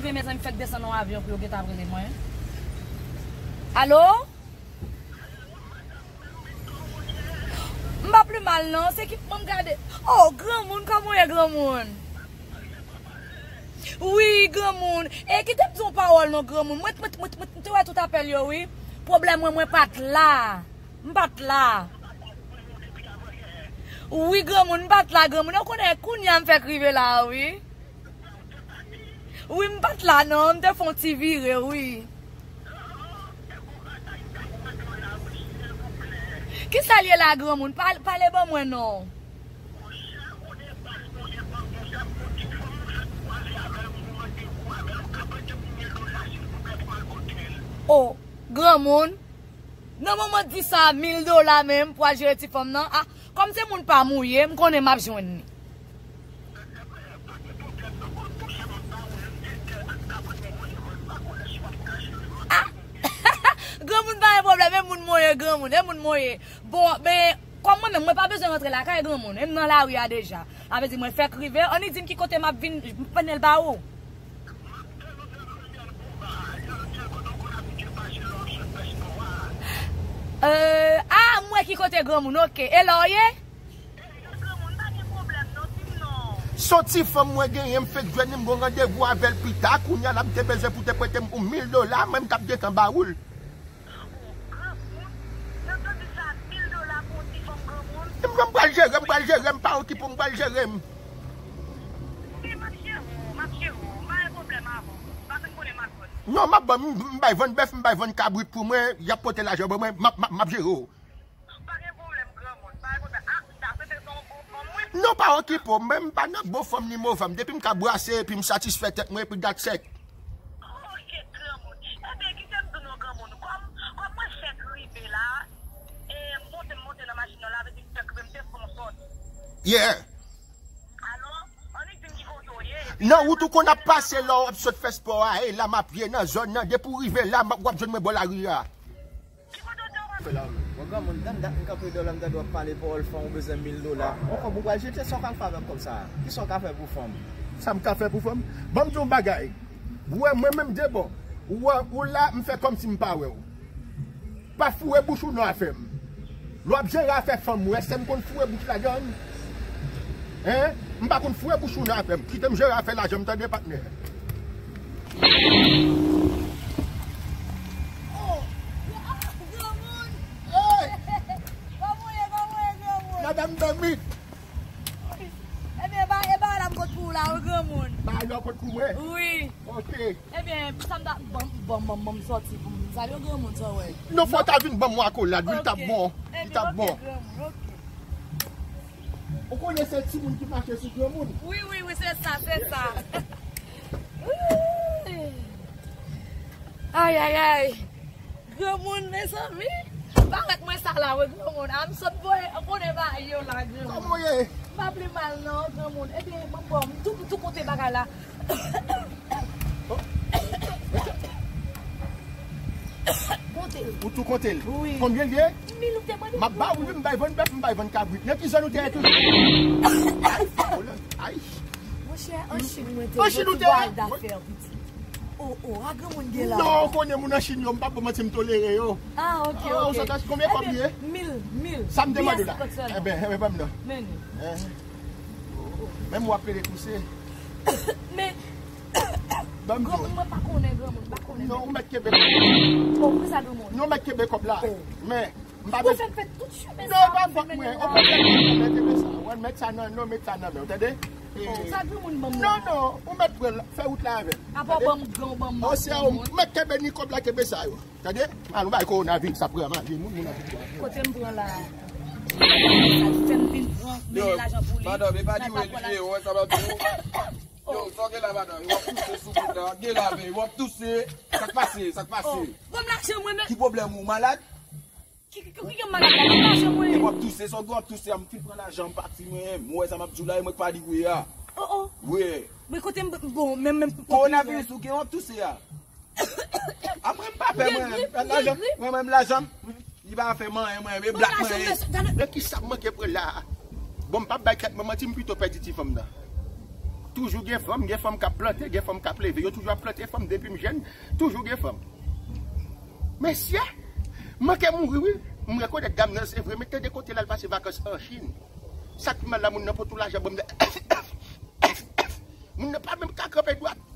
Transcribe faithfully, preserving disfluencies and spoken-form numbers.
Rive, mezanmi, fèk desann nan avyon pou yo gentan ap rele mwen. Alo? M pa pli mal non, se ki, ban m gade. Oh, granmoun, kòman w ye, granmoun? Wi, granmoun. E kite m di yon pawòl non, granmoun. Mwen, mwen, mwen, mwen, mwen te wè tout apèl yo, wi. Pwoblèm mwen, mwen pa t la. M pa t la. Wi, granmoun, m pa t la, granmoun. Ou konnen, kounye a m fèk rive la, wi. Wi, m pa t la, non. M te fè yon ti vire, wi. Kisa l ye la, granmoun? Pa-, pale ban mwen, non. Oh, granmoun. Nan moman di sa, mil dola menm pou al jere ti fanm nan. Ah, kòm se moun pa m ou ye, m konnen m ap jwenn li. Ah! Granmoun pa gen pwoblèm, e moun mwen ye, granmoun, e moun mwen ye. Bon, ben, kòm mwen menm, mwen pa bezwen rantre lakay granmoun, e m nan lari a deja. Sa vle di mwen fèk rive, annik di m ki kote m ap vin, m pènèl ba ou. Euh, ah, m wè ki kote granmoun, oke. E la w ye? Se yon ti fanm mwen genyen, m fèk jwenn li, m gon randevou avè l pita, kounye a la m te bezwen pou te prete m yon mil dola, mwen m t ap gentan ba ou l. M pral jere, m pral jere, m pa okipe w, m pral jere m. Non, m ap ban, m, m bay vann bèf, m bay vann kabrit pou mwen, y ap pote lajan ban mwen, m ap, m ap, m ap jere w. Non, pa okipe w, mwen, m pa nan bon fanm ni move fanm. Depi m ka brase epi m satisfè tèt mwen, epi dat sèk. Ok, granmoun. Ebyen, kite m di w non, granmoun. Kòm, kòm mwen fèk rive la, e, m monte, m monte nan machin nan, la, vle di m fèk rive, m te fè yon sòti. Yeah. Alò, annik di m ki kote w ye, epi nan wout ou konn ap pase lè w ap sot fè spò a, e la m ap ye nan zòn nan. Depi w rive la, m ap, w ap jwenn mwen bò lari a. Fè la, bon, granmoun, tann dat m kanpe dèyè w la, m tande w ap pale pawòl fanm, ou bezwen mil dola. Bon, kòb ou pral jete, sa w ka fè avèk kòb sa a? Kisa w ka fè pou fanm? Sa m ka fè pou fanm? Ban m di w yon bagay. Ou wè, mwen menm de bon. Ou wè, ou la, m fè kòmsi m pa wè w. Pa foure bouch ou nan afè m. Lè w ap jere afè fanm, ou wè, èske m konn foure bouch ladan l? Hein? M pa konn foure bouch ou nan afè m. Kite m jere afè lajan m, tande, patnè. Oh, ah, granmoun! Hey! Kòman w ye, kòman w ye, granmoun? Madanm Dòmi! Ebyen, ba, e ba la m pot pou ou la, wi, granmoun. Ba yo pot pou mwen? Wi. Ok. Ebyen, sa m ta, ban, ban, ban, ban m sòti pou m salye w, granmoun, sa w wè. Non, fò w ta vin ban m yon akolad, wi, l t ap bon. Li t ap bon. Ebyen, ok, granmoun, ok. Ou konnen se timoun ki mache sou granmoun. Wi, wi, wi, se sa, se sa. Ay, ay, ay. Granmoun, mezanmi. Parèt mwen sa la, wi, granmoun. A m sot voye, ou konnen bagay yo la, granmoun. Kòman w ye? M pa pli mal, non, granmoun. Ebyen, mwen, bon, m tou, tou kote bagay la. Konte l. Ou tou konte l? Wi. Konbyen l ye? Mil ou te mande. M ap ba ou li, m bay vann bèf, m bay vann kabrit. Nan ki zòn ou te ye toujou? Ay, ay. Monchè, an Chin mwen te, an Chin ou te ye? Dafè, piti. Oh, oh, a granmoun gen la. Non, ou konnen moun an Chin yo, m p ap ba w manti, m tolere yo. Ah, ok, ok. Ou santi konbyen kòb li ye? Mil, mil. Sa m te mande w la. Ebyen, ebyen, ban m nan. Men li. Eh. Menm w ap pede touse. Men, granmoun, mwen pa konnen, granmoun, pa konnen. Non, ou mèt kenbe kòb la. Oh, pou sa, granmoun. Non, ou mèt kenbe kòb la. Oh. Men, m pa bezwen. Ou fè m fè tout chemen sa. Non, pa fòt mwen. Ou pa fè mwen kenbe sa. Ou mèt sa nan, non, mèt sa nan men w, tande? Oh, sa granmoun ban m nan. Non, non, ou mèt pran l, fè wout la avè l. Apa w ban m gran, w ban m mòso. Ou mèt kenbe ni kòb la, kenbe sa yo. Tande? Al, nou bay kowonaviris ap pran maladi moun, moun ap vin pran. Kote m pran la? Sa fè m vin pran, mennen lajan pou li. Madanm, e pa di w e li ye, ou wè sa m ap di w? Yo, sa w gen la, madanm? W ap touse sou moun nan, gen la, men w ap touse. Sa k pase? Sa k pase? Oh, ban m lajan mwen, men. Ki pwoblèm ou? Malad? Ki, ki, ki, ki gen malad la? Ban m lajan mwen. E w ap touse, sa w gen w ap touse a, m fin pran lajan, m pati mwen, m wè sa m ap di w la, e mwen k pa di w ye a. Oh, oh. Wi. Men kote m, bon, men, men. Kowonaviris ou gen w ap touse a. Apre m pa pè mwen, lajan, mwen menm lajan m, li pa fè m anyen, mwen, e blak mwen ye. Men kisa m manke pran la a? Bon, m p ap bay tèt mwen manti, m pito pèdi ti fanm nan. Toujou gen fanm, gen fanm k ap plante, gen fanm k ap leve. Yo toujou ap plante fanm depi m jèn, toujou gen fanm. Mesye, m manke mouri wi. M rekonèt dam nan, se vre, men tande kote l al pase vakans an Chin. Sa k pi mal la, moun nan pot ou lajan ban m nan. Moun nan pa menm ka kanpe dwat.